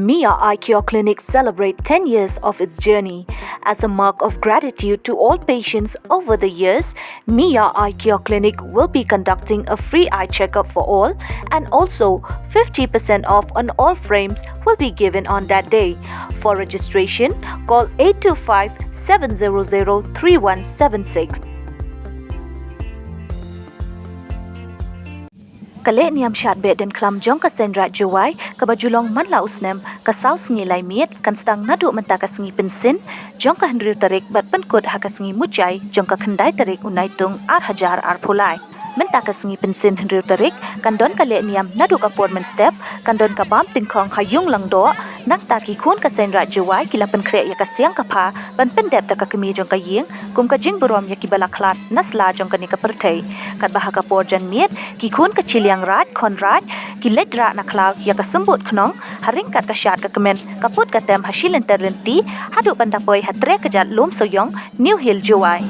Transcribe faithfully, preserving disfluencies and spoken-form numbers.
Mia Eye Care Clinic celebrate ten years of its journey. As a mark of gratitude to all patients over the years, Mia Eye Care Clinic will be conducting a free eye checkup for all, and also fifty percent off on all frames will be given on that day. For registration, call eight two five, seven zero zero, three one seven six. Ka lehniam shad beh dien khlam jong ka Seiñraij Jowai, kaba ju long man la u snem, ka saw sngi lai miet, kan sdang naduh mynta ka sngi Pynsien jong ka hynriew tarik bad pynkut ha ka sngi Muchai jong ka khyndai tarik u Naitung ar hajar arphew lai. Mynta ka sngi Pynsien hynriew tarik kan don ka lehniam naduh ka por mynstep, kan don ka bam tyngkhong ha Yung Langdoh. Nangta ki khun ka Seiñraij Jowai ki la pynkhreh ïa ka siang ka pha ban pyndep da ka kmie jong ka ïing kum ka jingburom ïa kiba la khlad na sla jong kane ka pyrthei. Katba ha ka por janmiet, ki khun ka Chilliangraij Khonraij ki leit rah na khlaw ïa ka symbud khnong ha ryngkat ka shad ka kmen, ka put ka tem ha shilynter lynti haduh ban da poi ha Trekjat Lumsohiong, New Hill, Jowai.